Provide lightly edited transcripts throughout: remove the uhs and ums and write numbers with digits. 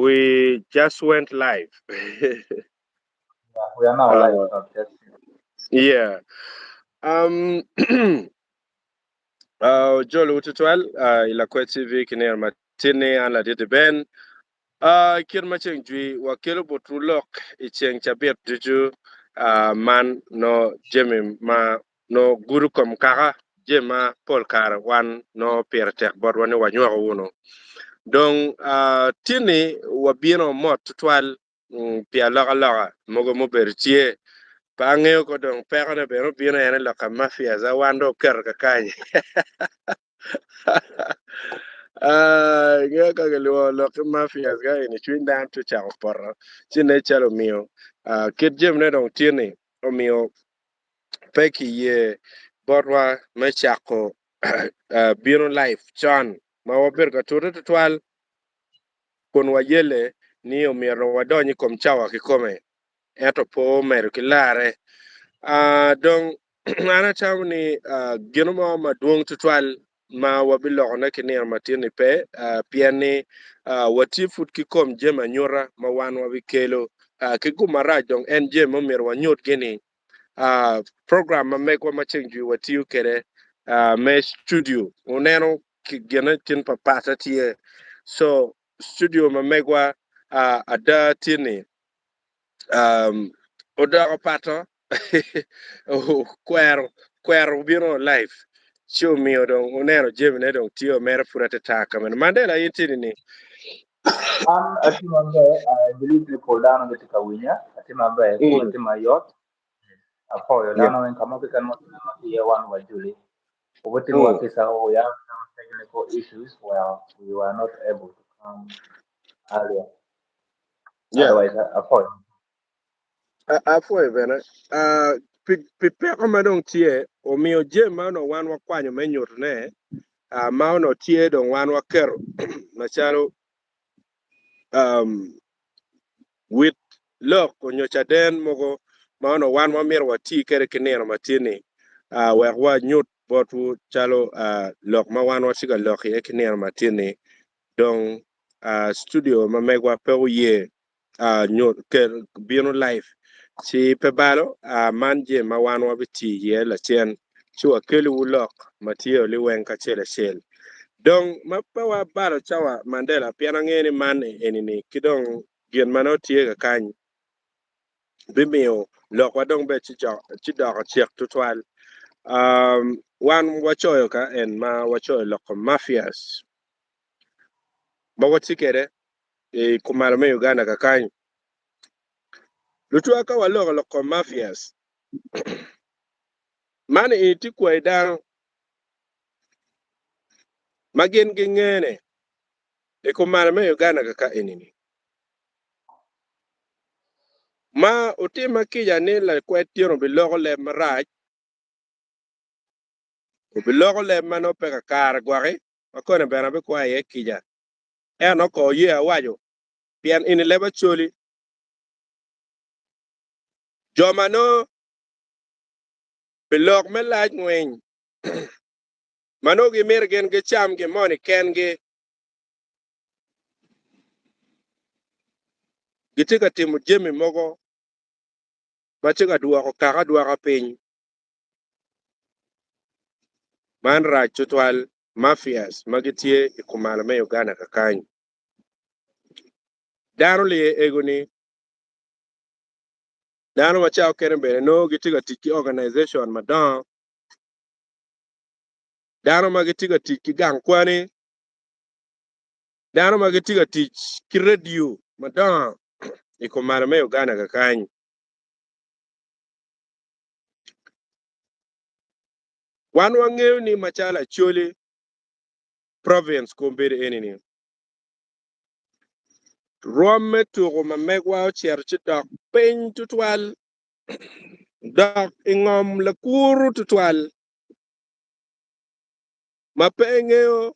We just went live. Yeah, we are now live. Uh, I've just yeah. Um, uh, Jolo tutwal uh, i Lakwed TV ki nino matin-ni an ladit Ben. Uh, kit ma ceng jwi wakelo botwu lok i ceng cabit ducu uh, man no jami ma no gudo kom kaka jami ma pol kare wan no pire tek botwa ni wanywako wunu. Dong uh, tini wabino mot tutwal mm, pi alokaloka mogo mubedo tye. Pe angeyo ko dong pekone bene obino en i lok ka mafias a wan dong oketo kakany. Ah, ingeyo ka gilwongo lok ki mafias ka eni cwiny dano tye cako poto ci nen calo omiyo ah, kit jamine dong tye ni omiyo pe kiye botwa me cako ah, bino live con ma wabedo ka tute tutwal kun wayelle ni omyero wadony i kom cawa kikome, ento pe omedo ki larre. Ah, dong an atamo ni ah, gin mo madwong tutwal ma wabilokone ki nino matin-ni pe, ah, pien ni ah, watye pud ki kom jami anyuta ma wan wabikelo ah, ki gum marac dong en jami ma omyero wanyutgi-ni. Ah, program ma megwa ma ceng jwi watiyo kwede ah, me studio wuneno ki gine tin papat tye so studio ma megwa uh, ada tye ni um, odoko pato kwero kwero obino live ci omiyo dong oneno jamine dong tye omere pud atata kameno Mandela in tye ni An atye maber, I believe ni pol dano gitye ka winya, atye maber, kome mm. tye mayot, apoyo yeah. dano weng ka mo keken ma tye iye wan wajoli. Obutimo mm. kisa, we have some technical issues where we were not able to come earlier. yeah. Otherwise, apoyo. Apwoyo bene uh, pi, pi peko ma dong tye omiyo jami ma onongo wan wakwanyo me nyutone uh, ma onongo tye dong wan waketo macalo um, wit lok onyo caden mogo ma onongo wan wamito wati kwede ki nino matin-ni uh, wek wanyut botwu calo uh, lok ma wan watye ka lok iye ki nino matin-ni dong uh, studio ma megwa pe oye uh, nyut kel bino live ci pe balo uh, man jami ma wan wabitiyo iye lacen ci wakeliwu lok ma tye liweng kacel acel dong ma pe wabalo cawa Mandela pien angeyo ni man eni-ni ki dong gin ma nongo tye kakany bimiyo lokwa dong bene ci doko cek tutwal. Um, wan wacoyo ka en ma wacoyo lok kom mafias ma watye kwede i kumalo me Uganda kakany. Lutwa ka waloko lok kom mafias man eni tye kwayi dano ma gin gingene i kumalo me Uganda kaka eni-ni. Ma otima kica ni lakwed tyen obiloko leb marac, obiloko leb ma nongo pe kakare gwaki, ma koni bene abikwayo iye kica. Ento nongo kor oye awaco, pien eni leb Acholi. Jo ma nongo pi lok me lac ngwiny ma nongo gimito gin gicam gin moni kengi, Gitye ka timo jami mogo ma tye ka dwoko kaka adwoka piny. Man rac tutwal mafias ma gitye i kumalo me Uganda kakany. Dano liye ego-ni, dano ma ca okene bene nongo gitye ka tic ki organization madongo, dano ma gitye ka tic ki gang kwani, Dano ma gitye ka tic ki redio madongo i kumalo me Uganda kakany. Wan wangeyo ni macalo Acholi province kombeddi eni-ni, rwom me tuko ma megwa ocito ci dok piny tutwal dok i ngom lakuru tutwal ma pe ingeyo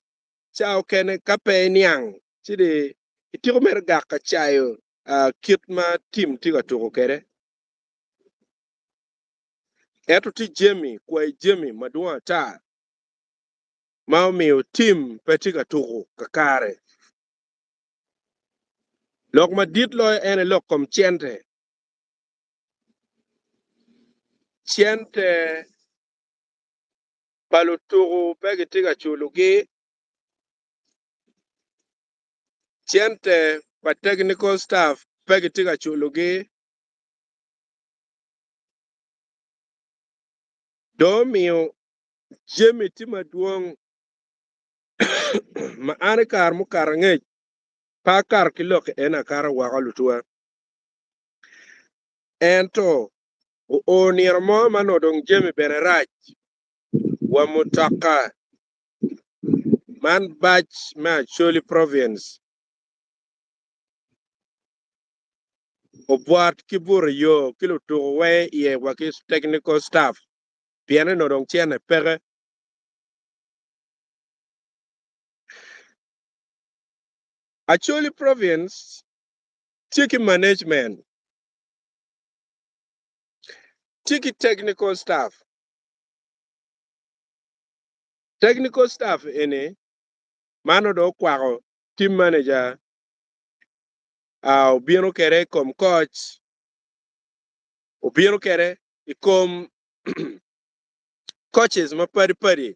Ca okene ka pe iniang ci di itiko mere gak ka cayo kit ma tim tye ka tuko kwede. Ento tye jami, kwayi jami madwong ata ma omiyo tim pe tye ka tuko kakare. Lok madit loyo en aye lok kom cente. Cente pa lutuku pe gitye ka culogi, cente pa technical staff pe gitye ka culogi. Dong omiyo jami tye madwong ma an i kare mukato angec pe akato ki lok eni akata woko lutwa. Ento oo nino mo ma nongo dong jami bene rac wa mutoka man bac me Acholi Province obwot ki buto i yo ki lutuku weng iye wa ki technical staff pien ni nongo dong cene peke. Acholi Province tye ki management, tye ki technical staff. Technical staff eni man nongo dong okwako team manager, obino kwede i kom coach, obino kwede i kom coaches mapadi padi.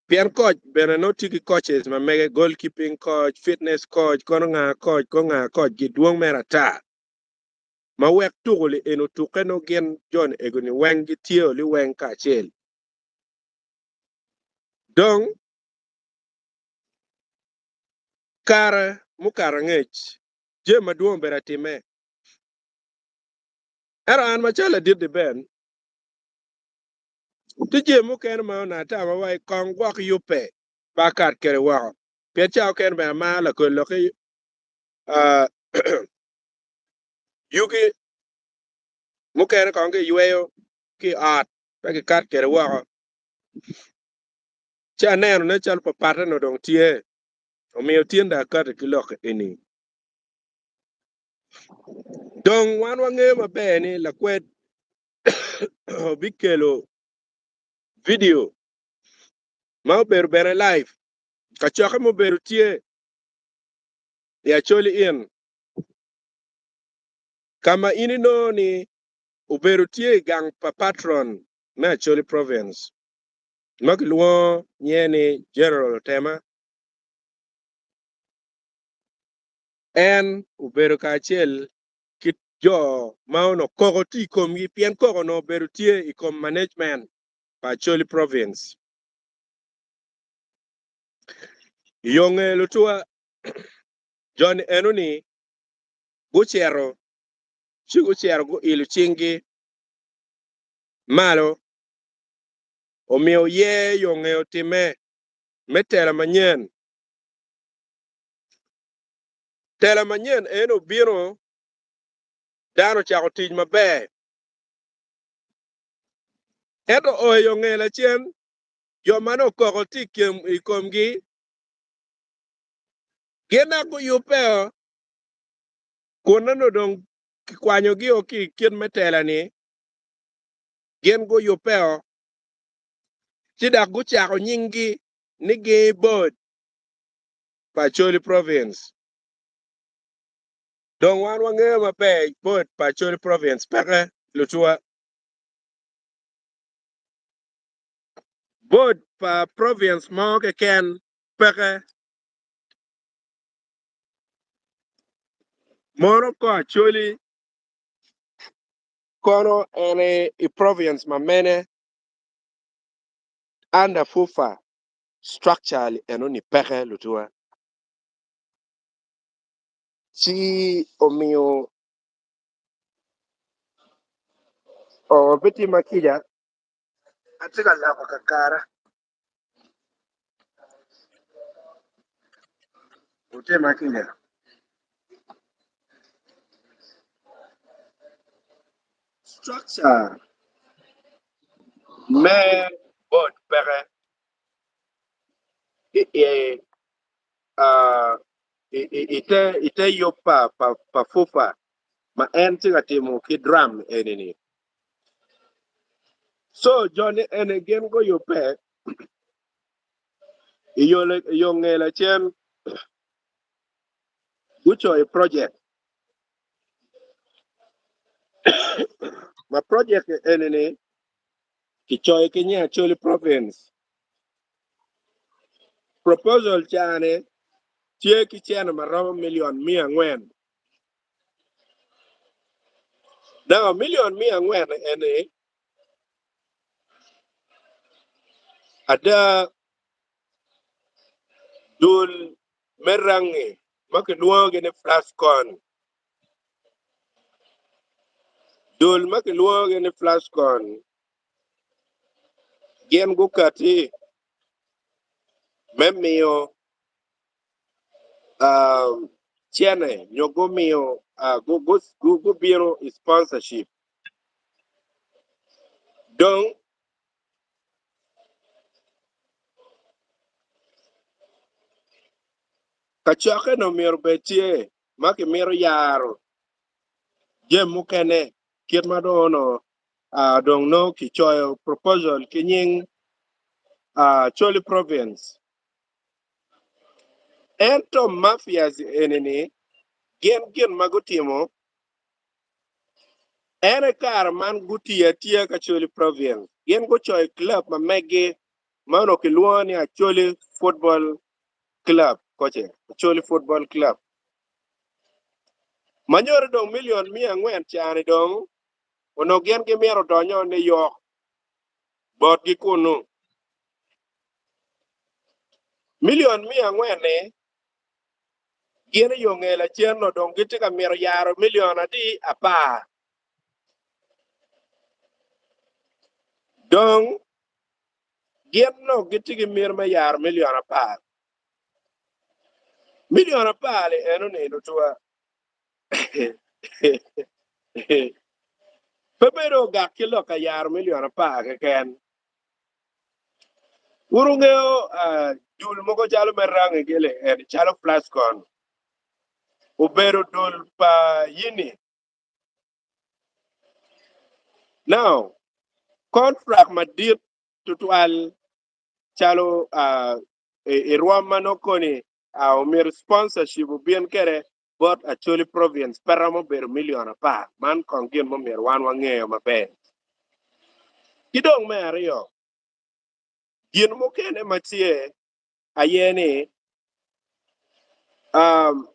Pien koc bene nongo tye ki coaches ma mege, goalkeeping coach, fitness coach, kono nga coach, kono nga coach, gidwong mere ata ma wek tuko li eni otukke nongo gin joni ego ni weng gitye li weng kacel. Dong kare mukato angec jami madwong obedo atime. Ento an macalo ladit di Ben, Tye jami mukene ma onongo atamo wa i kong gwok yubbe pe akat kwede woko pien ca mukene bene amaro lakodi lok ki yugi mukene kong kiyweyo ki i ot pe kikat kwede woko ci aneno nen calo papatte onongo dong tye omiyo tin dong akati ki lok eni. Dong wan wangeyo maber ni lakwed obikelo vidio ma obedo bene live kacokke mubedo tye i Acholi Inn ka ma in inongo ni obedo tye i gang pa patron me Acholi Province ma kilwongo nyinge ni General Otema. En obedo kacel ki jo ma onongo koko tye i komgi pien koko onongo obedo tye i kom management pa Acholi Province. I yo nge lutuwa, joni eno-ni gucito ci gucito guilo cinggi malo, omiyo yer yo nge otimme me tela manyen. Tela manyen eno obino, dano ocako tic maber. Ento oeyo nge lacen, jo ma nongo koko tye i komgi gin dok guyubbeo kun nongo dong kikwanyogio ki i kit me tela-ni, gin guyubbeo ci dok gucako nyinggi ni gin board pa Acholi Province. Dong wan wangeyo maber board pa Acholi Province peke lutuwa. Board pa province mo keken peke. Mono ko Acholi kono en i province ma mene under FUFA structure eno ni peke lutuwa. Ci omiyo obitima kica. Atye ka loko kakara. Wutima kica. Structure me board peke. I te yub pa FUFA ma en tye ka timo ki drum eni-ni. Co joni eni gin guyubbe i yo nge lacen. Gucoyo project ma project eni-ni kicoyo ki nying Acholi Province. Proposal ca-ni tye ki cene ma romo milion 400. Now milion 400 eni ada dul me rangi ma kilwongogi ni Flascon. Dul ma kilwongogi ni Flascon gin gukati me miyo cene nyo gumiyo gubino i sponsorship. Dong Kacokke-ni omyero obed tye ma kimito yaro jami mukene kit ma dong onongo dong nongo kicoyo proposal ki nying Acholi Province. Ento mafias eni-ni gin gin ma gutimo En i kare man gutiyo atiya ki Acholi Province, gin gucoyo club ma meggi ma onongo kilwongo ni Acholi Football Club, koce, Acholi Football Club. Ma nyuto dong milion 400 ca-ni dong onongo gin gimito donyo ni yok botgi kunnu. Milion 400-ni Gin i yo nge lacen-nu dong gitye ka mito yaro milion adi? Apar. Dong gin nongo gitye ki miti me yaro milion apar. Milion apar-li eno-ni lutuwa pe bedo ogak ki lok ka yaro milion apar keken. Wun wungeyo dul mogo calo me rangi gili eni calo Plascon obedo dul pa Yini. Now, contract madit tutwal calo i rwom ma nongo koni omyero sponsorship obin kwede bot Acholi Province pe romo bedo milion apar. Man kong gin ma omyero wan wangeyo maber. Ki dong me aryo, gin mukene ma tye aye ni um,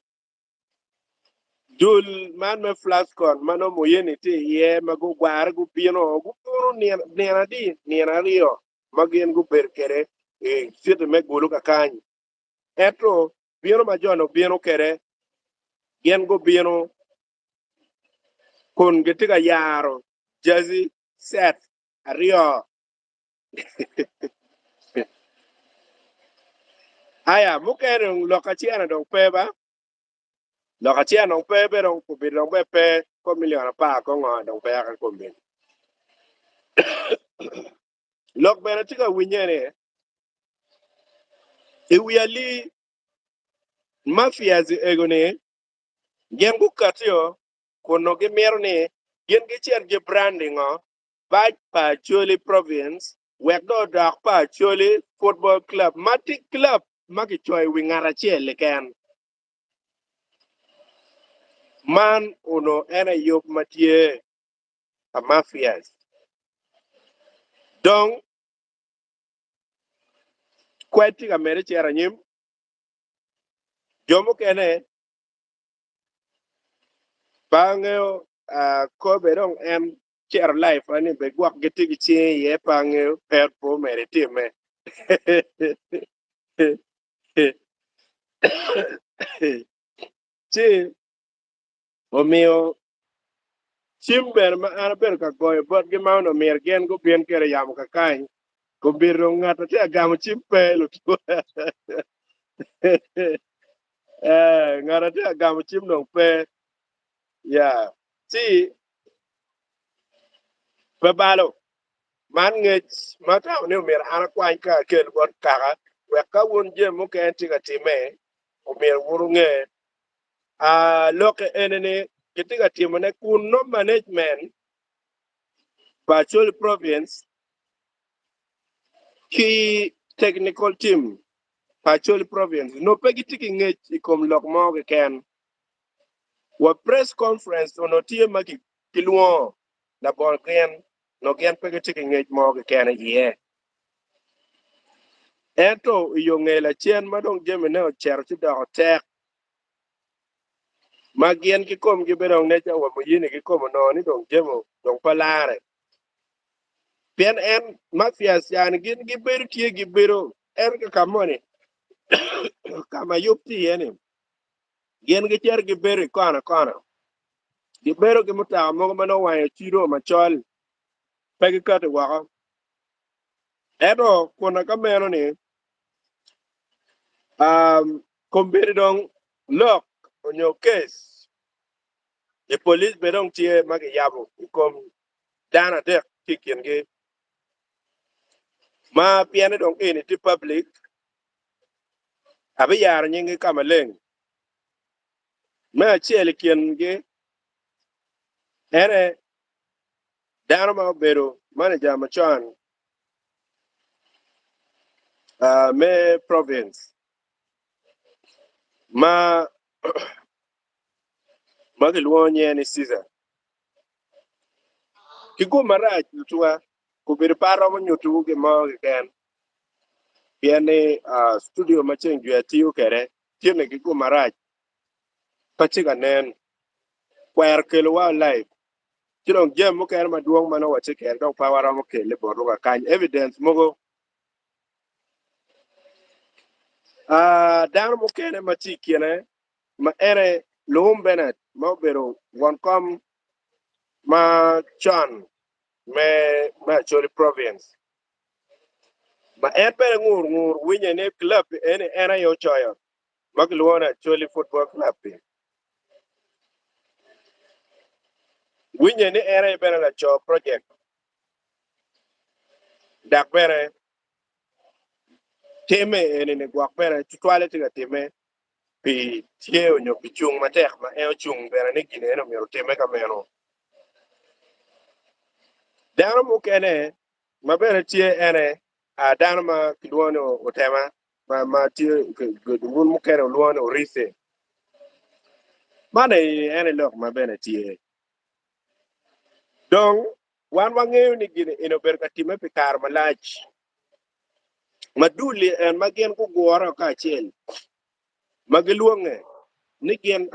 dul man me Flascon ma nongo Muyeni tye iye ma gugware gubino gubino nino adi nino aryo ma gin gubedo kwede i city me Gulu kakany. Ento bino ma jo-ni obino kwede, gin gubino kun gitye ka yaro jazi cet aryo. Aya, mukene dong lok acel dong pe ba? Lok acel dong pe be dong obedo dong be pe ko milion apar ko ngo dong pe yaka kombeddi. Lok bene tye ka winye ni i wi alii mafias ego-ni gin gukatio kun nongo gimito ni gin gicit gibrandingo bac pa Acholi Province wek dong odok pa Acholi Football Club ma tye club ma kicoyo i wi ngat acel keken. Man onongo en aye yub ma tye pa mafias. Dong kwed tye ka medde cito anyim, jo mukene pe angeyo Kobe dong en cito life ni be gwok gitye ki cinge iye pe angeyo ento pe omedo itimme. Ci Omiyo cim bene ma an abedo ka goyo botgi ma onongo myero gin gubin kwede i yamo kakany, kombeddi dong ngat ma tye ka gamo cim pe lutwo. Eh, ngat ma tye ka gamo cim dong pe. Ya, ci pe balo. Man ngec ma atamo ni omyero an akwany ka akel bot kaka wek ka wun jami mukene tye ka timme, omyero wun wunge. Lokke ene ni kitye ka timone kun nongo management pa Acholi Province ki technical team pa Acholi Province nongo pe gitye ki ngec i kom lok mo keken. Wa press conference onongo tye ma kilwongo labongo gin onongo gin pe gitye ki ngec mo keken iye. Ento i yo nge lacen ma dong jamine ocito ci doko tek, ma gin kikomgi bene dong nen calo wa muyini kikome onongo ni dong jami dong pe larre. Pien en mafias ca-ni gin gibedo tye gibedo en ka ka moni ka ma yub tye iye-ni gin gicito gibedo i kona kona gibedo ki mutoka mogo ma nongo wange ocido macol pe gikati woko. Ento kuna ka meno ni kombeddi dong lok onyo kes i polic bene dong tye ma kiyabo i kom dano adek ki i kingi ma pienne dong eni tye public abiyaro nyinggi ka maleng. Me acel i kingi ene dano ma obedo maneja macon me province ma ma kilwongo nyinge ni Caesar. Ki gum marac lutuwa, gubedo pe aromo nyutuwu gin mo keken pien ni studio ma ceng jwi atiyo kwede tye-ni ki gum marac pe tye ka nen. Kwero kelowa live ci dong jami mukene madwong ma nongo watye kwede dong pe waromo kele botwu kakany evidence mogo. Dano mukene ma tye i kine ma en aye Luwum Bernard ma obedo won kom ma con me me Acholi Province ma en bene ngur ngur winye ni club eni en aye ocoyo ma kilwongo ni Acholi Football Club-bi. Winye ni en aye bene laco project dok bene timme eni-ni gwok bene tutwalle tye ka timme pi tye onyo pi cung matek ma en ocung bene ni gin eni myero otimme ka meno. Dano mukene ma bene tye ene a dano ma kilwongo ni Otema ma ma tye wun mukene wulwongo ni Orice. Man eni en aye lok ma bene tye. Dong wan wangeyo ni gin eni obedo ka timme pi kare malac. Ma dul-li en ma gin gugure kacel ma gilwonge ni gin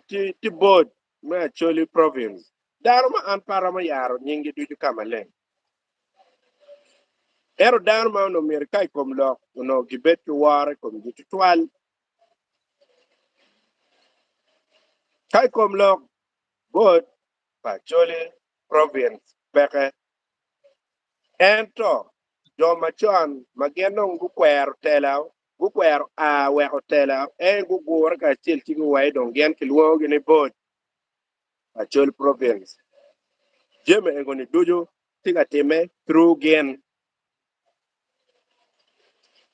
tye board me Acholi Province. Dano ma an pe aromo yaro nyinggi ducu ka maleng. Ento dano ma onongo myero ka i kom lok onongo gibed ki woro i komgi tutwal. Ka i kom lok board pa Acholi Province peke. Ento jo macon ma gin dong gukwero tela, gukwero a weko tela, en gugure kacel ci guwaco dong gin kilwongogi ni board Acholi Province. Jami ego-ni ducu tye ka timme through gin.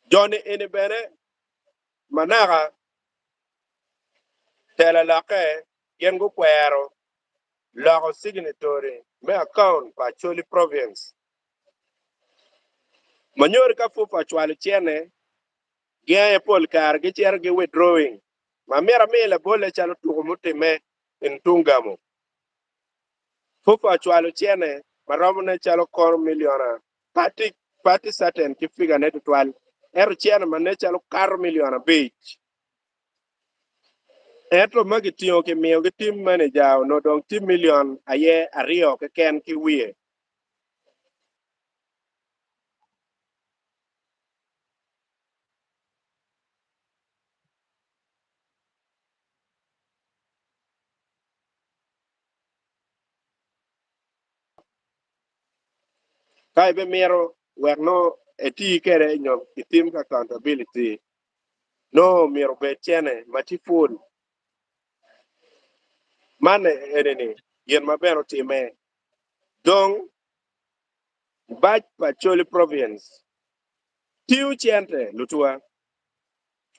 Jo-ni eni bene manaka tela lokke gin gukwero loko signatory me account pa Acholi Province. Manyori ka FUFA cwalo cene, gin aye pol kare gicito gi withdrawing ma myero ami labolle calo tuko mutimme i Ntungamo. FUFA cwalo cene ma romo ne calo kono miliona pati pati certain ki figure ne tutwal ento cene ma ne calo kato milion abic. Ento ma gitingo kimiyo ki team manager onongo dong tye milion aye aryo keken ki wiye. Ka ibimito wek nongo eti kwede nyo itim ki accountability nongo myero obed cene ma tye pul. Man eni-ni gin ma bene otimme. Dong bac pa Acholi Province tiyo cente lutuwa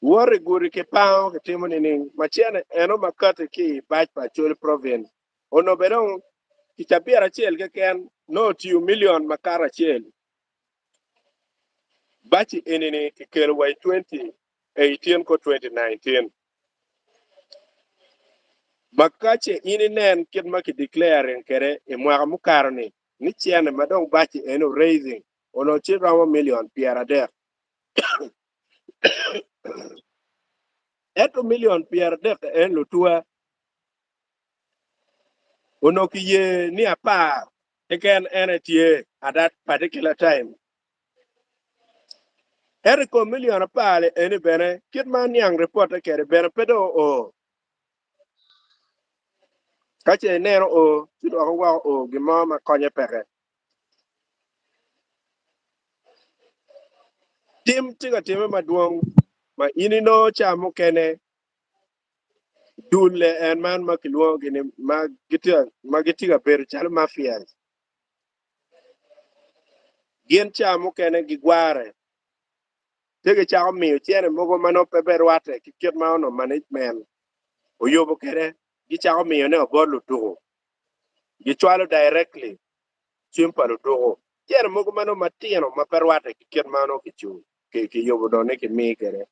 woto i gudi ki pango kitimo nining ma cene eno ma kati ki i bac pa Acholi Province onongo bene dong i cabit acel keken nongo otiyo milion makato acel. Baci eni-ni kikelo wa i 2018 ko 2019. Ma ka ce in inen kit ma ki declaring kwede i mwaka mukato ni, ni cene ma dong baci eno raising onongo ci romo million 30. Ento million 30 en lutuwa onongo ki ye ni 10 keken en aye tye at that particular time. Ento i kom million 10 li eni bene kit ma aniang reporte kwede bene pe dong oo. Ka ce ineno oo, ci dwoko woko oo gin mo ma konye peke. Tim tye ka timme madwong ma in inongo ca mukene dulle en man ma kilwongogi ni ma gitye ka bedo calo mafias. Gin ca mukene gigware ci gicako miyo cene mogo ma nongo pe berwatte ki kit ma onongo management oyubo kwede, gicako miyone bot lutuku, gicwalo directly cim pa lutuku cene mogo ma nongo matino ma pe rwatte ki kit ma onongo kiyubo dong ni kimi kwede.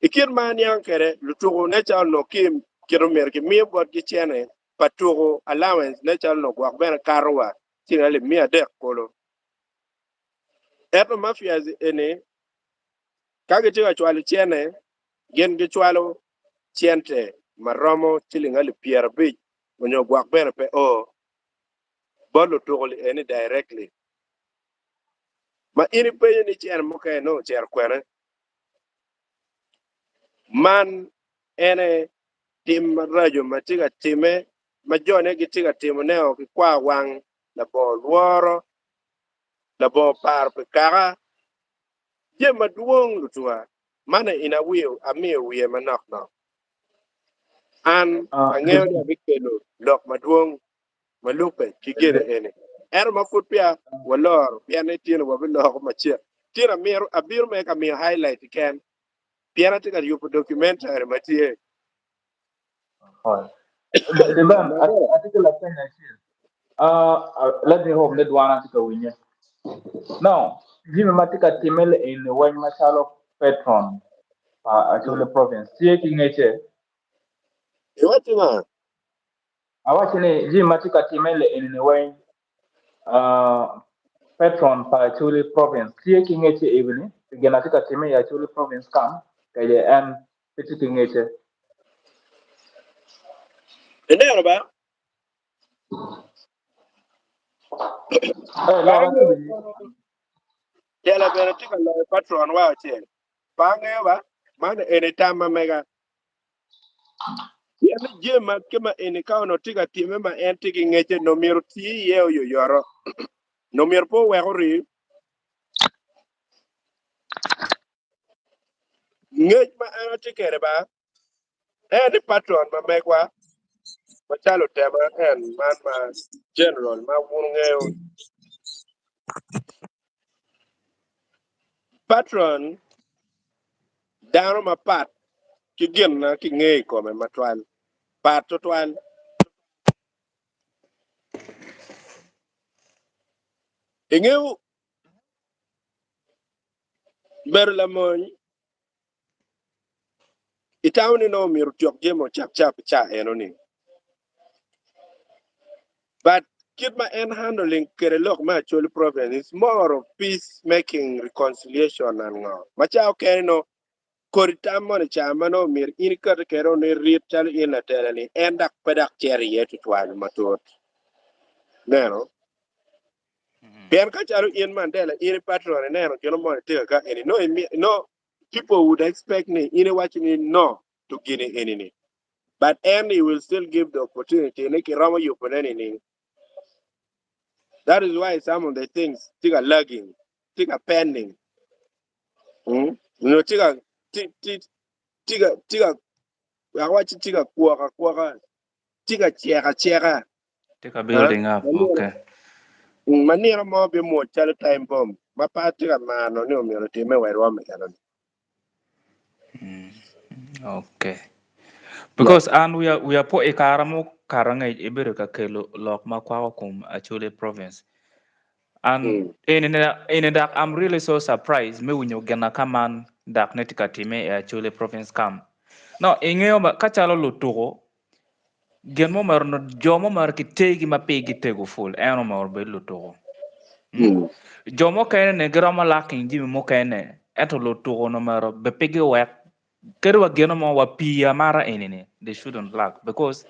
I kit ma aniang kwede, lutuku nen calo onongo ki kit omyero kimiyo botgi cene pa tuku allowance nen calo onongo gwok bene kato wa ciling alip 300 kulu. Ento mafias eni ka gitye ka cwalo cene, gin gicwalo cente ma romo ciling 50,000 onyo gwok bene pe o bot lutuku li eni directly. Ma in ipenyo ni cene mukene nongo ocito kwene? Man ene tim maraco ma tye ka time ma jone gitye ka timone o ki kwar wang labongo lworo labongo paro pi kaka, jami madwong lutuwa, man in awiyo amiyo wiye manok nok. An angeyo ni abikelo lok madwong ma lubbe ki gene eni, ento ma pud peya waloro, pien ni tyene wabiloko macek. Tyene amito abino mere ka miyo highlight keken, pien atye ka yubo documentary ma tye. Deban, atye ki lapeny acel. Let me hope ni dwana tye ka winye. Now, jami ma tye ka timme eni weng macalo patron pa Acholi province tye ki ngecce? Iwaco nga? Awaco ni jami ma tye ka timme eni weng patron pa Acholi province tye ki ngecce eni pi gin ma tye ka timme i Acholi province kam kede en pe tye ki ngecce. Ineno ba? Tela bene tye ka loyo patron wa acel. Pe angeyo ba, man eni tam ma mega. Pien ni jami ma kema eni ka onongo tye ka timme ma en tye ki ngecce nongo myero oti iye oyoyoto. Nongo myero pe owek ori. Ngec ma an atye kwede ba, En ni patron ma megwa macalo otema en man ma general ma wun wungeyo. Patron dano mapat ki gin ma kingeyo i kome matwal, pat tutwal. Ingeyo bedo lamony Itamo ni nongo myero otyok jami ocap cap i caa eno ni. But kit ma en handling kwede lok me Acholi province is more of peace making, reconciliation and ngo. Ma caa okene nongo kodi tam moni caa ma nongo myero in ikati kwede ni rit calo in latela ni en dok pe dok cito iye tutwal matut. Neno? Pien ka calo in Mandela in i patron ineno gino moni tye ka eni no no people would expect ni in iwaco ni no to gini eni ni but en he will still give the opportunity ni kiromo yubone nining. That is why some of the things tye ka lagging, tye ka pending. Mm? Nyo tye ka tye tye tye ka tye ka wek awac tye ka kwok akwoka, tye ka cek aceka. Tye ka building up, okay. Ma nino mo bimwoc calo time bomb ma pe atye ka maro ni omyero otimme wa i rwom eno-ni. Okay. Because an wiya wiya po i kare mukato angec ibedo ka kelo lok ma kwako kom Acholi province. And eni eni dok I'm really so surprised me winyo gin na ka man dok ne tye ka timme i Acholi province kam. No, ingeyo ba ka calo lutuku. Gin mo myero no jo mo myero kitegi ma pigi tego ful en omyero obed lutuku. Mm. Jo mukene ni giromo lacking jami mukene ento lutuku no myero be pe giwek kadi wa gino mo wa pii amata eni ni they shouldn't lack because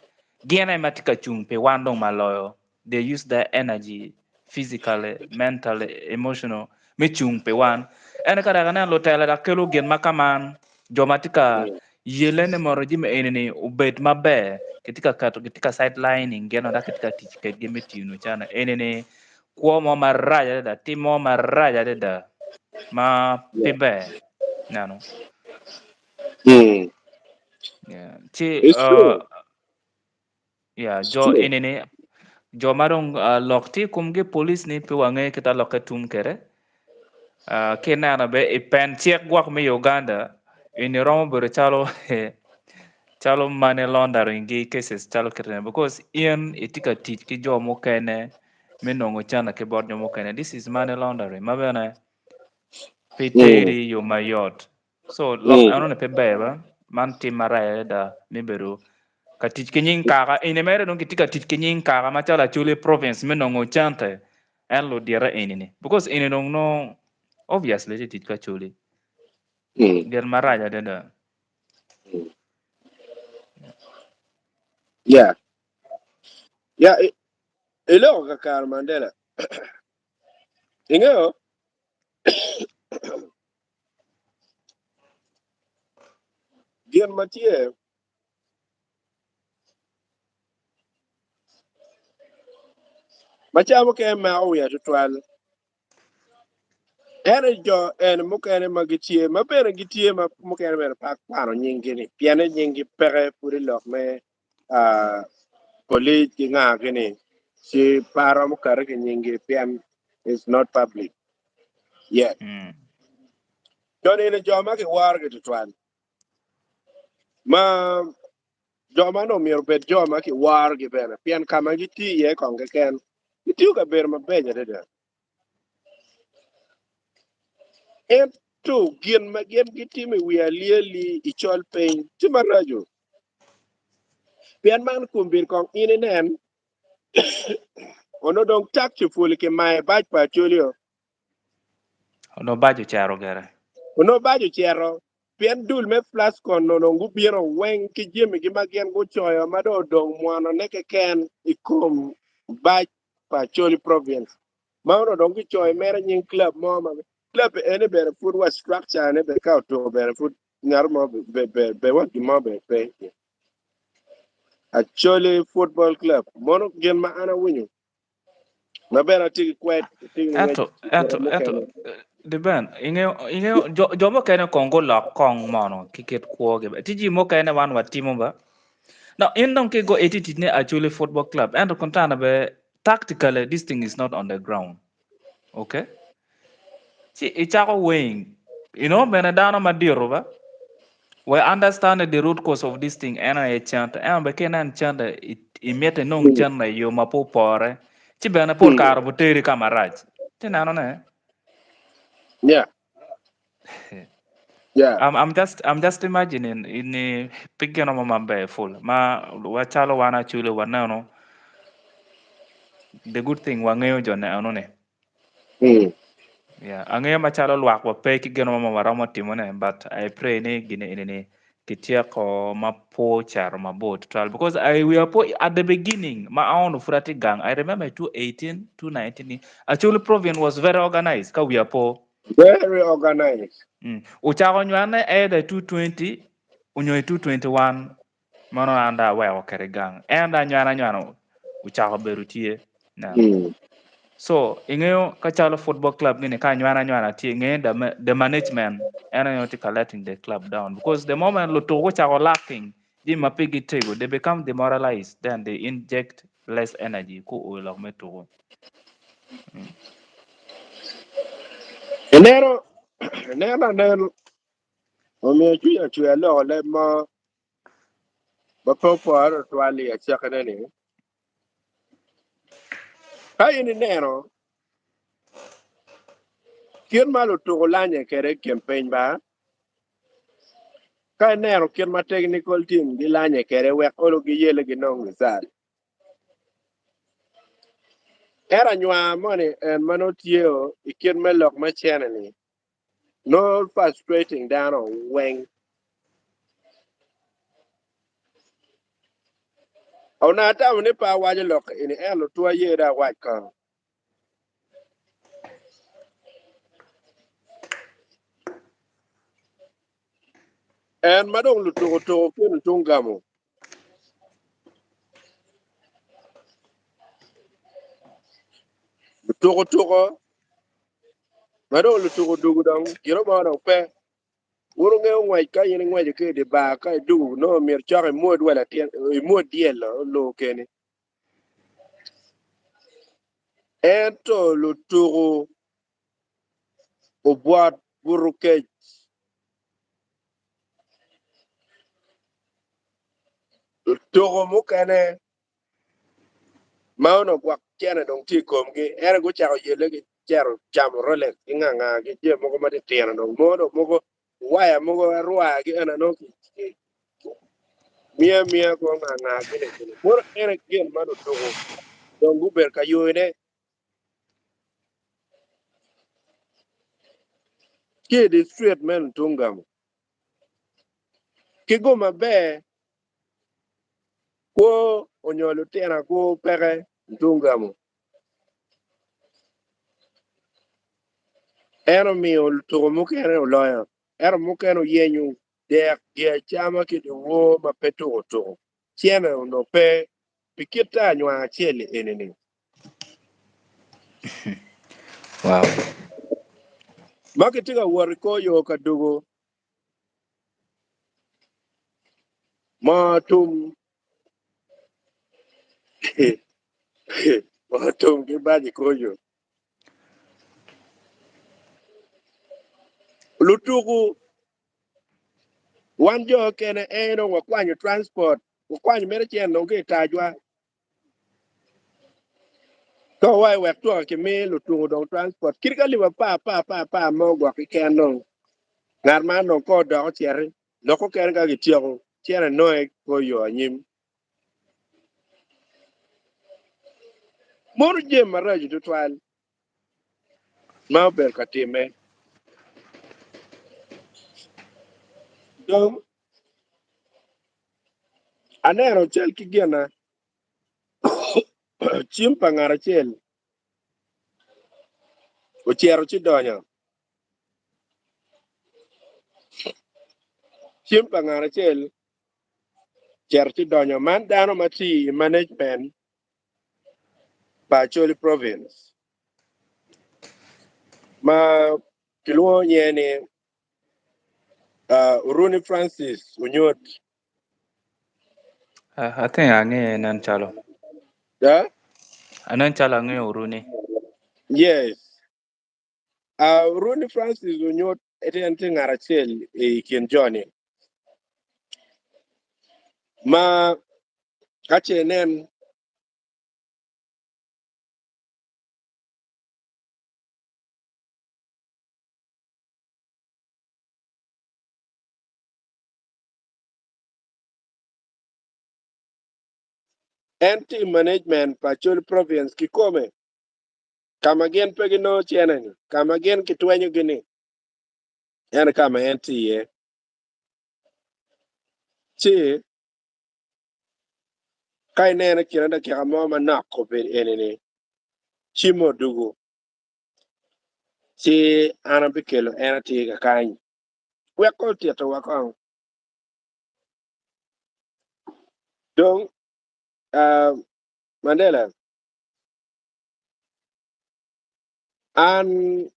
gin aye ma tye ka cung pi wan dong ma loyo they use their energy physically, mentally, emotional me cung pi wan. Ene ka dok aneno lutela dok kelo gin ma kaman jo ma tye ka yele ni moto jami eni ni obed maber kitye ka keto gitye ka sidelining gin dok kitye ka tic kedgi me tiyo cene eni ni kwo mo marac adada tim mo marac adada ma pe ber neno. Mm. Yeah. Ci It's true. Yeah, It's jo true. eni ni jo ma dong lok tye i komgi police ni pe wange kita lokke tum kede. Ki ineno be i pen cik gwok me Uganda eni romo bedo calo calo money laundering gi cases calo kite ni because in itye ka tic ki jo mukene me nongo cente ki bot jo mukene. This is money laundering ma bene pe teri i yo mayot. So lok eno ni pe ber ba, man tim marac adada me bedo ka tic ki nying kaka. Eni mere dong kitye ka tic ki nying kaka macalo Acholi province me nongo cente en ludite eni ni because eni dong nongo obviously tye tic ki Acholi. Gin marac adada. Yeah. Yeah, iloko kakare Mandela. Ingeyo Gin ma tye ma ca mukene mako wiya tutwal en aye jo eni mukene ma gitye ma bene gitye ma mukene bene pe akwano nyinggi-ni pien ni nyinggi peke pud i lok me polic ki nga-gi-ni ci pe aromo kati ki nyinggi pien it's not public yet. Jo nino jo ma giworogi tutwal ma jo man omyero obed jo ma kiworogi bene pien ka ma gitiyo iye kong keken gitiyo kabedo mabeco adada. Ento gin ma gin gitimo i wi alyeli i col piny tye maraco. Pien man kombeddi kong in inen, onongo dong tak cupuli kimayo bac pa Acholi-o. Onongo bac ocero gire. Onongo bac ocero, pien dul me Flascon onongo gubino weng ki jamigi ma gin gucoyo ma dong odong mwanone keken i kom bac pa Acholi Province ma onongo dong gicoyo mere nying club mo ma club eni bene pud wa structure ne bene ka otuko bene pud ngat mo be wa gin mo bene pe iye. Acholi Football Club mono gin ma an awinyo ma bene atye ki kwed atye ki ngec Ento, ento, ento, mukene. Deben, ingeyo, ingeyo, jo, jo mukene kong gulok kong mono ki kit kwogi. Tiji mukene wan watimo ba. Now, in dong ki go iti tic ne Acholi Football Club, ento kontana be tactically this thing is not on the ground. Okay? Ci icako weighing. You know, bene dano madito ba. We understand the root cause of this thing en aye cente. Ento be ki inen cente imito inong cente i yo ma pe opore. Ci bene pol kare obiteri ka marac. Ci neno ne. Yeah. Yeah. I'm just imagining in pe gino mo maber full ma wacalo wan actually waneno the good thing wangeyo jo neno ni. Yeah, angeyo macalo lwak wa pe ki gino mo ma waromo timone but I pray ni gini eni ni kityeko ma po cito mabor tutwal because I we are po at the beginning ma aono pud atye gang I remember 2018 2019 Acholi province was very organized ka wiya po. Very organized. Ocako nywane either 220 onyo i 221 mano an dong aweko kede gang en dong anywena anywena ocako bedo tye. So ingeyo ka calo football club gini ka anywena anywena tye ingeyo the management en aye tye ka letting the club down because the moment lutuku gucako lacking jami ma pe gitego they become demoralized then they inject less energy ku oyo lok me tuku. Ineno, ineno anen omiyo cwinya ocwer loko leb mo ma pe opore tutwal i acakine ni, ka in ineno kit ma lutuku lanye kwede i kin piny ba, Ka ineno kit ma technical team gilanye kwede wek olo giyelle ginong result. Ento anywar moni en ma nongo tye i kit me lok me cene ni nongo frustrating dano weng. Onongo atamo ni pe awaco lok eni ento lutwa ye dong awac kono. En ma dong lutuku tuku kin tung gamo. Lutuku tuko ma dong lutuku dugu dong gino mo dong pe. Wun wungeyo ngwec ka in ingweco ki i dye bar ka idugu nongo myero cok imwod wa latin imwod dyel oloo keni. Ento lutuku obwot buto kec. Lutuku mukene ma onongo gwok cene dong tye i komgi ento gucako yelle ki cito camo Rolex ki nga nga ki jami mogo matitino dong mogo dong mogo waya mogo arwaya ki ena nongo ki miya miya ko nga nga gini gini mono en aye gin ma lutuku dong gubedo ka yoyone ki i distrit me Ntungamo ki gum maber Kwo onyo lutina kwo peke Ntungamo. En omiyo lutuku mukene oloyo ento mukene oyenyo dek gi acama ki dyewor ma pe tuko tuko. Cene onongo pe pi kit te anywang acel-li eni-ni. Wow. Ma gitye ka wot i kor yo ka dugo Moo tum moo tum ki bac i kor yo. Lutuku wan jo okene en dong wakwanyo transport wakwanyo mere cen dong ki i tajwa ka wa i wek twaka kimi lutuku dong transport kit ka alip apar apar apar apar mo gwok keken dong ngat man dong ka odok ociti lok okene ka gityeko cene nonge kor yo anyim mono jami maraco tutwal ma obedo ka timme. Dong aneno cal ki gina cim pa ngat acel ocito ci donyo. Cim pa ngat acel ocito ci donyo. Man dano ma tye i management pa Acholi Province ma kilwongo nyinge ni Oruni Francis Onyot. I think angeyo nen calo. Yeah? Anen calo angeyo Oruni. Yes. Oruni Francis Onyot en tye ngat acel i kin jo-ni ma ka ce inen En tye i management pa Acholi Province kikome ka ma gin pe ginongo cene-ni, ka ma gin kitwenyogi-ni, en ka ma en tye iye. Ci ka ineno i kine dakika mo manok obedo eni-ni, cimo odugu, ci an abikelo en atir kakany. Wek kong otitowa kong. Dong, Mandela, an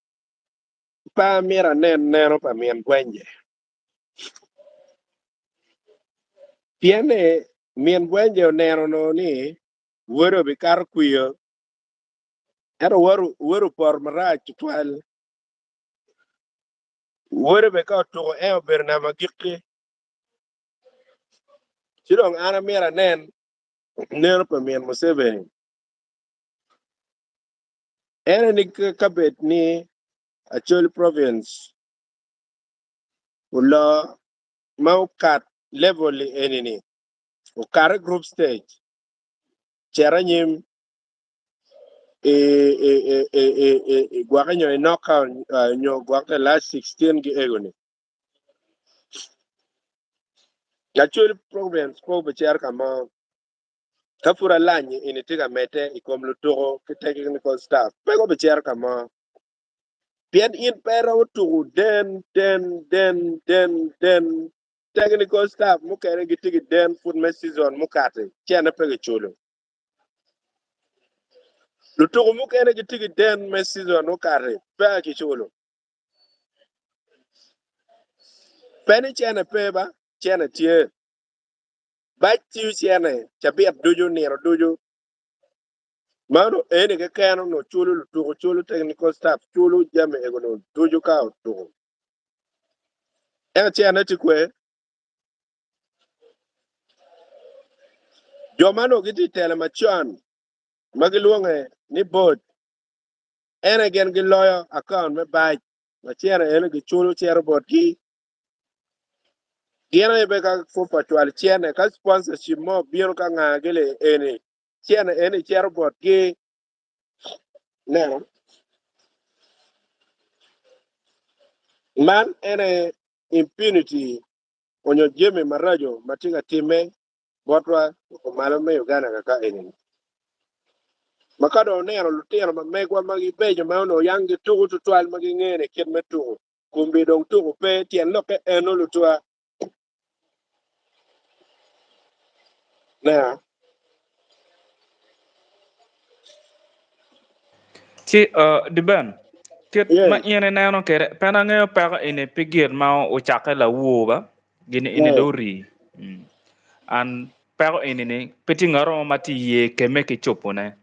pe amito anen neno pa min gwenye. Pien ni min gwenye oneno onongo ni wode obikato kwiyo, ento wode opoto marac tutwal. Wode bene ka otuko en obedo namba agikki. Ci dong an amito anen neno pa min Museveni. En aye ni ka bed ni Acholi Province oloo ma okat level li eni ni okato i group stage cito anyim i i i i i i i gwokke nyo i knockout nyo gwokke last 16 gi ego ni Lacwel province pe obicito ka mo ka pud alany eni tye ka medde i kom lutuku ki technical staff pe gubicito ka mo. Pien in pe iromo tuku den, den, den, den, den. Technical staff mukene gitye ki den pud me season mukati cene pe kiculo. Lutuku mukene gitye ki den me season mukati pe kiculo. Pe ni cene pe ba, cene tye. Bac tiyo cene cabit ducu nino ducu. Mano eni keken onongo culo lutuku, culo technical staff, culo jami ego no ducu ka otuku. Ento cene tye kwe. Jo ma onongo gitye i telo macon ma gilwonge ni board en aye gin giloyo akaunt me bac ma cene eno giculo cito botgi. Gin aye bene ka FUFA cwalo cene ka sponsorship mo obino ka nga gili eni cene eni cito botgi. Neno man en aye impunity onyo jami maraco ma tye ka timme botwa malo me Uganda kaka eni. Ma ka dong oneno lutino ma megwa ma gibeco ma onongo yang gituku tutwal ma gingene kit me tuku, kombi dong tuku pe tyen lokke eno lutwa. Neno. Ci Diben, kit ma in ineno kwede, pe angeyo peko eni pi gin ma ocakke lawor ba, gin eni dong ori. And peko eni ni pe tye ngat mo ma tye iye keme ki cobone.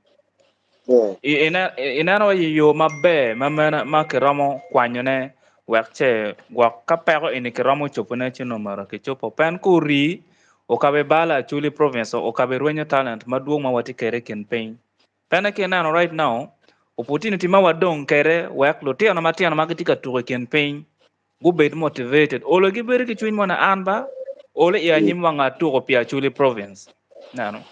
Ineno i yo maber ma mene ma kiromo kwanyone wek ce gwok ka peko eni kiromo cobone ci nongo myero kicobo. Pien ka ori okabe balo Acholi province okabe rwenyo talent madwong ma watye kwede i kin piny. Pien ka ineno right now opportunity ma wadong kwede wek lutino matino ma gitye ka tuko i kin piny gubed motivated olo gibedo ki cwiny mo ni an ba olo i anyim wang atuko pi Acholi province. Neno.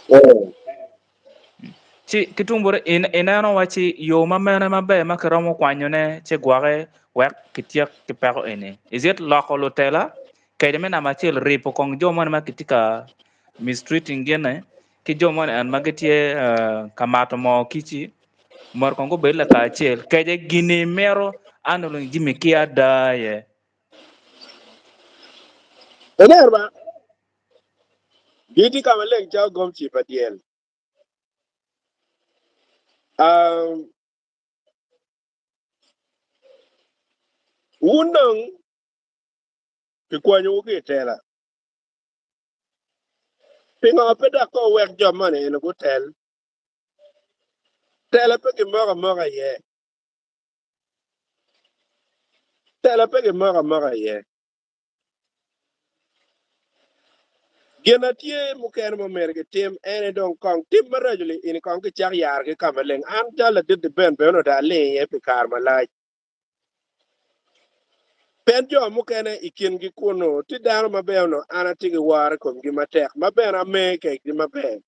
Ci ki tung bote ineno wa ci yo ma mene maber ma kiromo kwanyone ci gwoke wek kityek ki peko eni. Is it loko lutela kede me namba acel ripo kong jo moni ma kitye ka mistreating gine ki jo moni en ma gitye ka mato moo kici myero kong gubed lakacel kede gini mito handling jami ki ada aye. Ineno ba, gitye ka maleng calo gomci pa dyel. Um, wun dong kikwanyowu ki i tela. Pingo pe dok kong wuwek jo moni eni gutel? Tela pe gimoko amoka iye. Tela pe gimoko amoka iye. Gin ma tye mukene ma omyero gitim en aye dong kong tim maraco-li eni kong gicak yarogi ka maleng. An calo ladit-ti Ben bene onongo dong aling iye pi kare malac. Pien jo mukene i kingi kunnu tye dano ma bene onongo an atye ki woro i komgi matek, ma bene ame kedgi maber.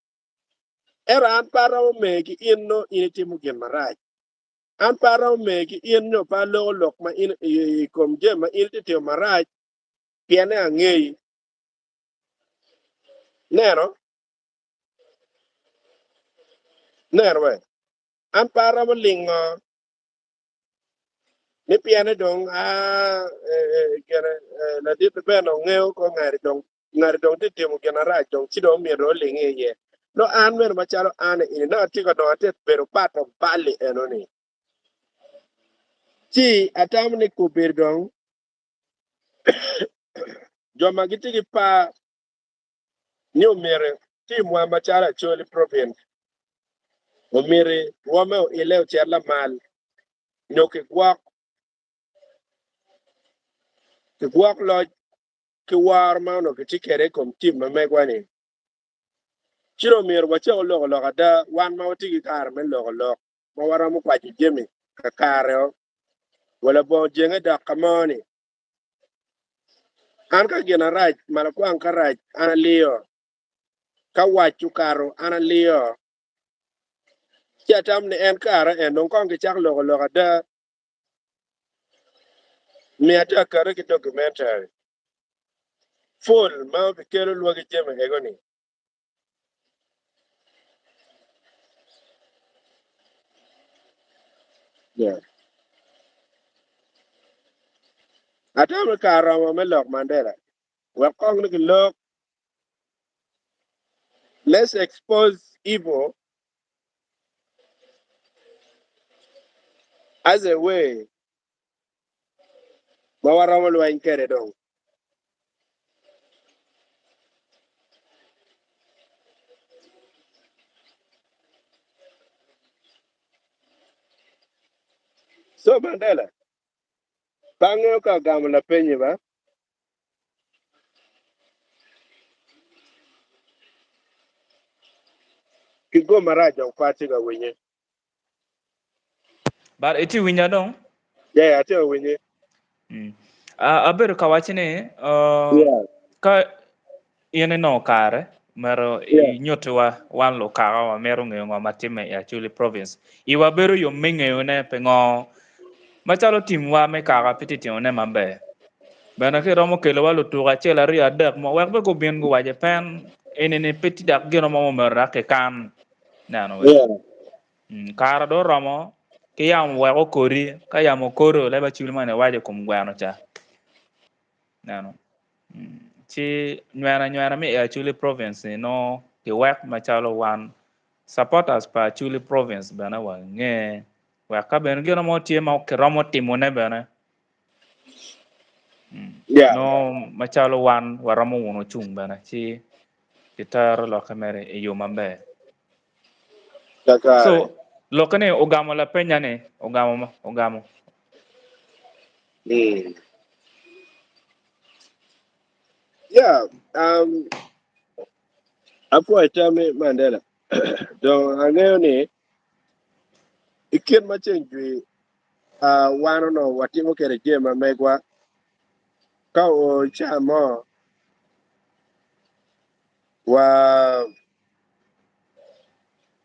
Ento an pe aromo me ki in nongo in itimo gin marac. An pe aromo me ki in nyo pe aloko lok ma in i kom jami ma in itye timo marac, pienne angeyi. Neno? Neno we, an pe aromo lingo ni pienne dong a gine ladit bene ongeyo ko ngati dong ngati dong tye timo gin marac dong ci dong myero oling iye. No an meno macalo an eni nongo atye ka nongo atye bedo part of bal-li enoni. Ci atamo ni kobedo dong jo ma gitye ki par ni omyero timwa macalo Acholi Province omyero rwomme oile ocit lamal nyo kigwok kigwok loc ki woro ma onongo kitye kwede i kom tim ma megwa-ni, ci dong myero wacak loko lok ada, wan ma watye ki kare me loko lok ma waromo kwaco jami kakare-o wa labongo jenge dok ka mo-ni. An ka gin arac, malakwang ka rac, an aliyo. Ka wac okato, an aliyo. Ci atamo ni en kare en dong kong gicak loko lok ada. Miya te akate ki documentary full ma obikelo lwagi jami ego ni. Yeah. Atamo ni kare romo me lok Mandela. Wek kong ni gilok. Let's expose evil as a way ma waromo lweny kwede dong. So Mandela, pe angeyo ka agamo lapenyi ba? Ki go marac dong pe atye ka winye. But itye winya dong? Yeah, atye ka winye. Mm. Uh, abedo ka waco ni uh, Yeah. ka in inongo kare mero Yeah. inyutiwa wan lukaka wa mito ngeyo ngo ma timme i Acholi province. Iwa bedo yom me ngeyone pingo macalo timwa me kaka pe tye timone maber. Bene ka iromo kelowa lutuko acel aryo adek mo wek be gubin guwace pen enini pe tye dok gino mo myero dok kikan. Neno we. Yeah. Kare dong oromo ki yamo wek okodi ka yamo okodo leb acwil moni iwaco i kom gweno ca. Neno. Ci nywena nywena me i Acholi province ni nongo kiwek macalo wan supporters pa Acholi province bene wange wek ka bene gino mo tye ma kiromo timone bene Yeah. nongo macalo wan waromo wuno cung bene ci kitero lokke mere i yo maber. Kakare. So lokke ni ogamo lapenya ni ogamo ogamo. Yeah, apwoyo tammi Mandela. Dong angeyo ni i kit ma ceng jwi uh, wan onongo watimo kwede jami ma megwa ka oo ca mo wa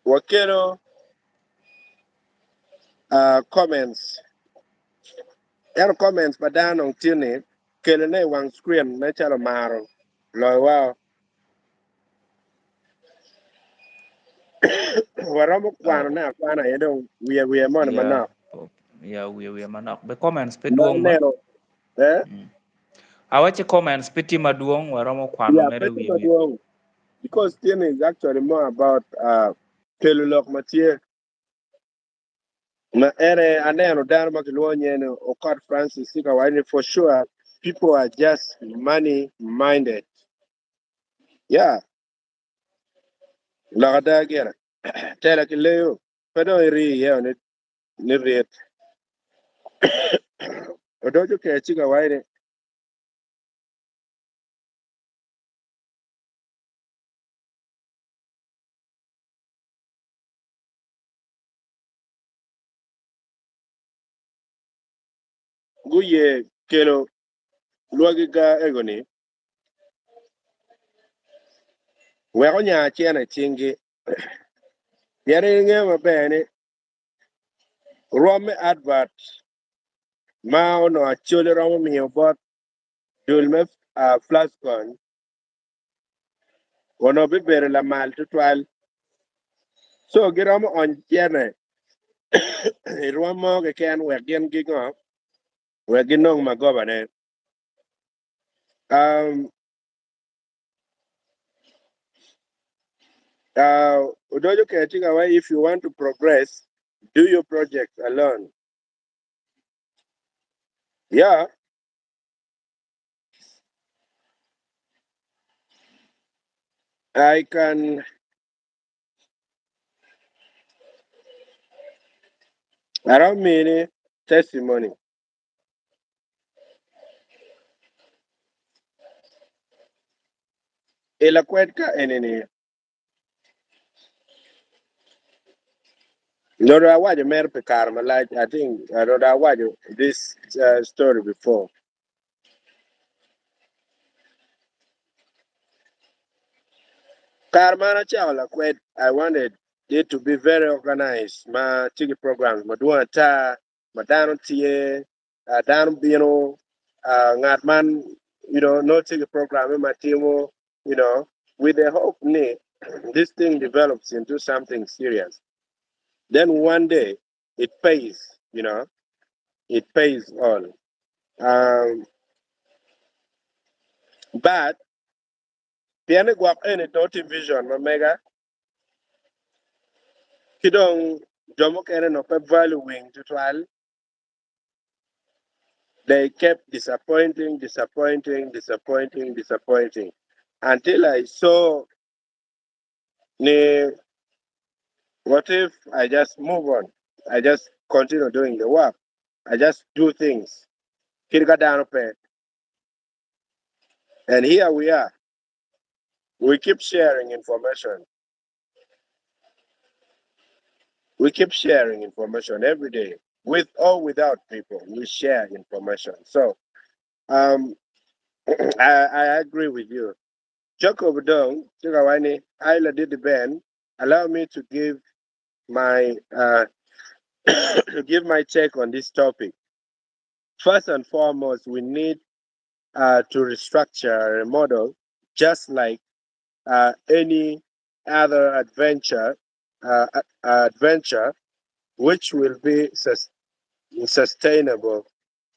wakelo uh, comments ento comments pa dano dong tye ni kelone i wang screen nen calo omaro loyowa waromo kwanone akwana aye dong wiye wiye moni Yeah. manok Yeah, wiye wiye manok. Be comments pe ma dwong ba. aneno eh Awaci comments pe tye madwong waromo kwano yeah mere pe tye wiye wiye. madwong because tye is actually more about kelo lok ma tye Ma ene aneno dano ma kilwongo nyinge ni Okot Francis tye ka waco ni for sure people are just money minded. Yeah, lok ada gire. Tela ki leyo pe dong iri iye ni ni rit. Odoco ker ci ka waco ni Guye kelo lwagi ga ego-ni wek onya cene i cinggi, pien ingeyo maber ni rwom me advert ma onongo Acholi romo miyo bot dul me Flascon onongo bibedo lamal tutwal. So giromo ony cene i rwom mo keken wek gin gingo wek ginong magobane. Um, Odojo Ketiga, why if you want to progress, do your project alone. Yeah. I can aromo mini testimony. I lakwed ka eni-ni, nongo awaco mere pi kare malac, I think nongo awaco this story before. Kare ma an acako lakwed, I wanted it to be very organized ma tye ki programs madwong ata ma dano tye, dano bino, ngat man you know nongo tye ki program ma timo you know with the hope ni this thing develops into something serious then one day it pays you know it pays all um, but pien ni gwok eni to tye vision ma mega ki dong jo mukene no pe valuing tutwal they kept disappointing disappointing disappointing disappointing until I saw ni what if I just move on I just continue doing the work I just do things kit ka dano pe and here we are we keep sharing information we keep sharing information every day with or without people we share information so um I, I agree with you Jacob Dong Chikawani Isla did Ben allow me to give my uh to give my take on this topic first and foremost we need uh, to restructure a model just like uh, any other adventure uh, adventure which will be sus- sustainable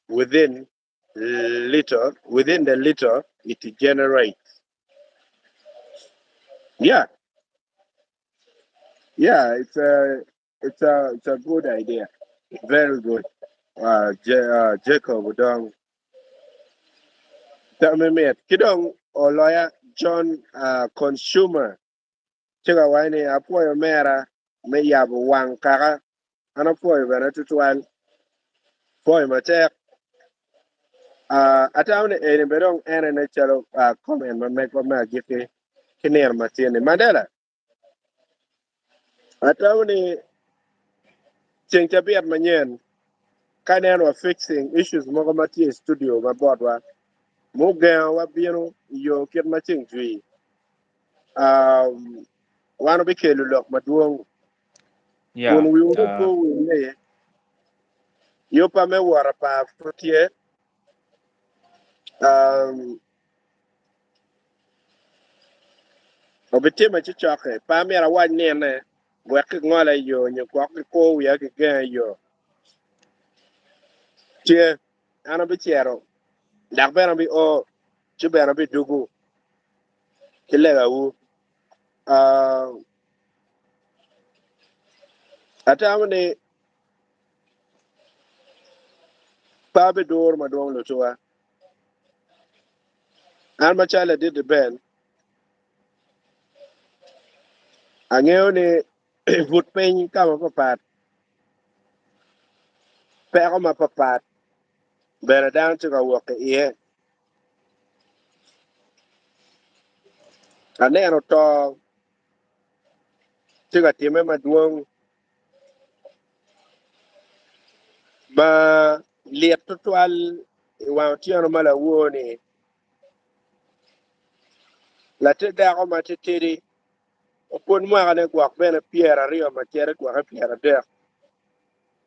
within little within the little it generates. Yeah, yeah, it's a it's a it's a good idea. Very good. Jacob Dong Tamimit. Kidong o lawyer John consumer. Chika waini apwoyo mera me yabo wang kaka an apwoyo bene tutwal pwoyo matek atamo ni eni bene dong en ene calo comment ma megwa me agikki ki nino matin ni Mandela atamo ni ceng cabit manyen ka nen wa fixing issues mogo ma tye i studio ma botwa mugengo wa bino i yo kit ma ceng jwi wan obikelo lok madwong kun wiwu pe owil ni yubba me wot apar pud tye. Obitime ci cokke, pe amyero awac nine wek kingola i yo nyo gwok gikur wiya gigenga i yo. Tye, an abicito, dok bene abio, ci bene abidwogo ki legawu. Atamo ni pe abiduro madwong lutuwa. An macalo ladit Ben, angeyo ni i but piny ka mapapat, peko mapapat bene dano tye ka wok ki iye. Aneno to tye ka timme madwong ma lit tutwal i wang otyeno ma lawor-ni. Latin dako ma titidi opwod mwakane gwok bene pyeraryo ma cito i gwoke pyeradek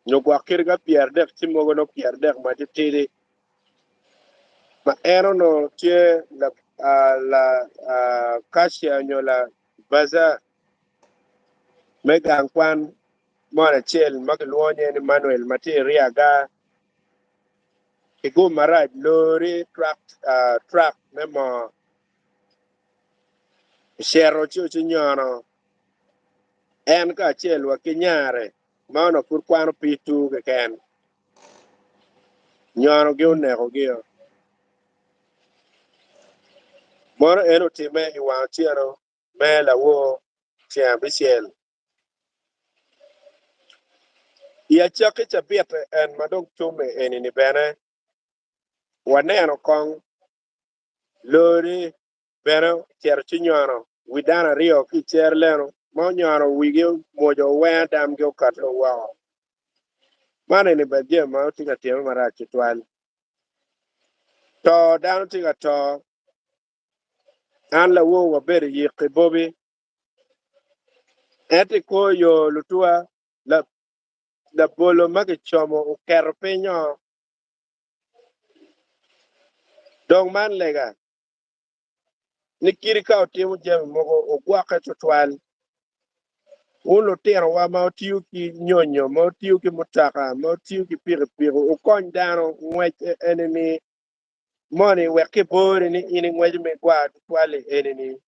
nyo gwok kadi ka pyeradek ci mogo nongo pyeradek ma titidi ma en onongo tye la kacia nyo la baza me gang kwan mo acel ma kilwongo nyinge ni Manuel ma tye i Riaga ki gum marac lori trak me moo ocito ci ocinyono en kacel wa ki nyare ma onongo pud kwano P2 keken nyonogi onekogi-o. Mono en otimme i wang otyeno me lawor ceng abicel. I acakki cabit en ma dong tumme eni-ni bene, waneno kong lori bene ocito ci nyono wi dano aryo ki i cer leno ma onyono wigi omwoco oweng adamgi okato woko. Man eni bene jami ma tye ka timme marac tutwal. To dano tye ka to. An lawor wabedo i yik ki Bobi. Ento i kor yo lutuwa, labolo ma kicomo oketo piny-o. Dong man lega ni kadi ka wutimo jami mogo, wugwokke tutwal. Wun lutinowa ma wutiyo ki nyonyo, ma wutiyo ki mutoka, ma wutiyo ki pikipiki, wukony dano ngwec eni-ni moni wek kibori ni in ingweco me gwar tutwal-li eni-ni.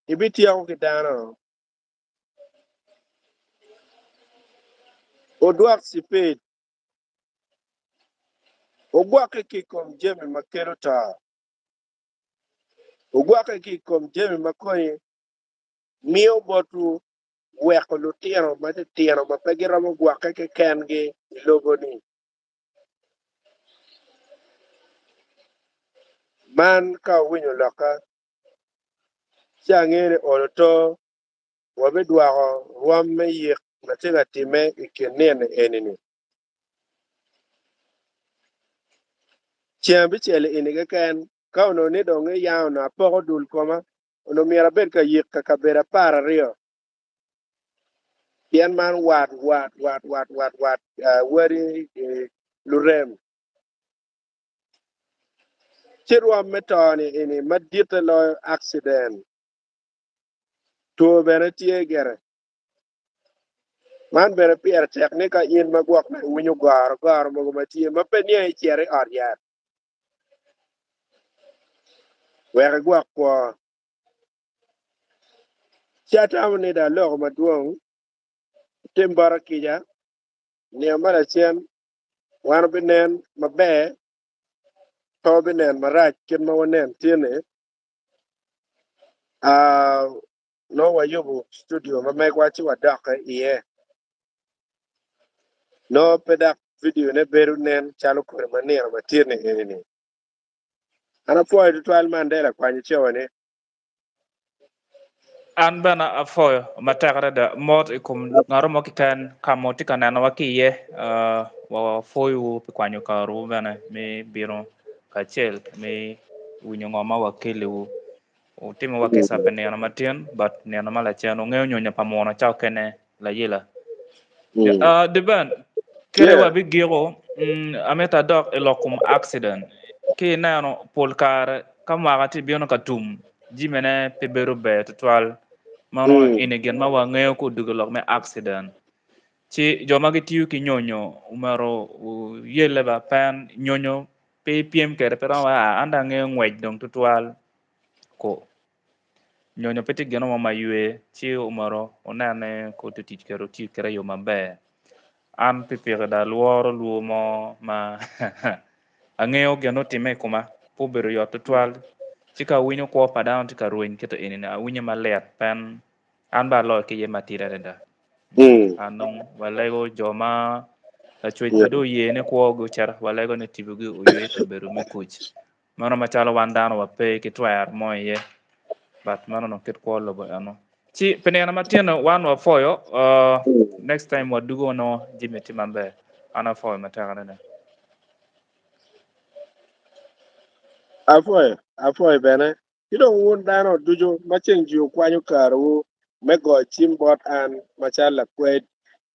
Ibityeko ki dano. Wudwok cipid. Wugwokke ki i kom jami ma kelo to. Wugwokke ki i kom jami ma koni miyo botwu weko lutino matitino ma pe giromo gwokke kekengi i lobo-ni. Man ka wuwinyo lokka, ci angeyo ni olo to wabidwoko rwom me yik ma tye ka timme i kin nino eni-ni. Ceng abicel eni keken, ka onongo ni dong ya onongo apoko dul koma, onongo myero abed ka yik ka kabedo 12, pien man wat, wat, wat, wat, wat, wat, wadi, lurem. Ci rwom me to-ni eni maditte loyo akciden. Two bene tye gire. Man bene pire tek ni ka in ma gwok ma iwinyo goro goro mogo ma tye ma pe niang icito i ot yat wek igwok kwo. Ci atamo ni dong aloko madwong, itim bota kica, nino ma lacen wan wubinen maber, pe wubinen marac kit ma wanen tin-ni. Nongo wayubo studio ma megwa ci wadokke iye. Nongo pe dok vidio-ne bedo nen calo kodi ma nino ma tye-ni eni-ni. An apwoyo tutwal Mandela kwanyo cawa-ni. An bene apwoyo matek adada mot i kom ngat mo keken ka ma wutye ka nenowa ki iye. Wapwoyowu pi kwanyo karewu bene me bino kacel me winyo ngo ma wakeliwu. Wutimowa kica pi nino matin but nino ma lacen wungeyo nyonyo pa muno ca okene layela. Deben, kede wabigiko, amito adok i lok kom accident. Ki ineno pol kare ka mwaka tye bino ka tum, jimine pe bedo ber tutwal. Meno eni gin ma wangeyo ka odwogo i lok me accident. Ci jo ma gitiyo ki nyonyo omyero wuyelle ba pien nyonyo pe ipyem kwede pe romo aa an dong angeyo ngwec dong tutwal ko nyonyo pe tye gin mo ma ywe ci omyero wunen ni ka wutye ka tic kwede wuti kwede i yo maber an pikipiki dong alworo lwor mo ma angeyo gin ma otimme i koma pe obedo yot tutwal ci ka awinyo kwo pa dano tye ka rweny kit eni-ni awinyo malit pien an bene aloyo ki iye matidi adada an dong walego jo ma lacwec pe dong oye ni kwogi ocito walego ni tibogi oywe i kabedo me kuc Meno macalo wan dano wape ki twero mo iye, but meno onongo kit kwo lobo eno. Ci pi nino matino wan wapwoyo, uh, next time wadugo nongo jami tye maber. An apwoyo matek adada. Apwoyo, apwoyo bene. Ki dong wun dano ducu ma ceng ji wukwanyo karewu me goyo cim bot an macalo lakwed,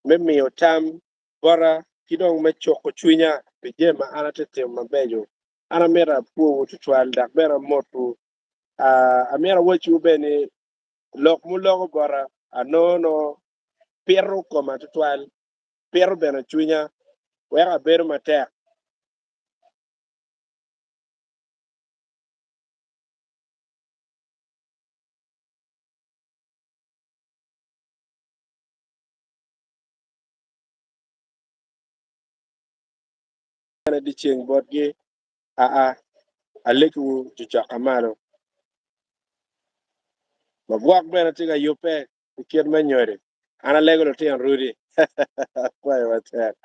me miyo tam bota ki dong me cuko cwinya pi jami ma an atye ka timo mabeco. An amito apwowu tutwal dok bene amotwu. Amito awacciwu bene ni lok muloko bota anongo nongo pito koma tutwal, pito bene cwinya weko abedo matek. Bene dyeceng botgi, Aa, alegiwu jucoka malo. Ma gwok bene tye ka yubbe i kit me nyodi. An alego lutino rudi. Akwayo matek.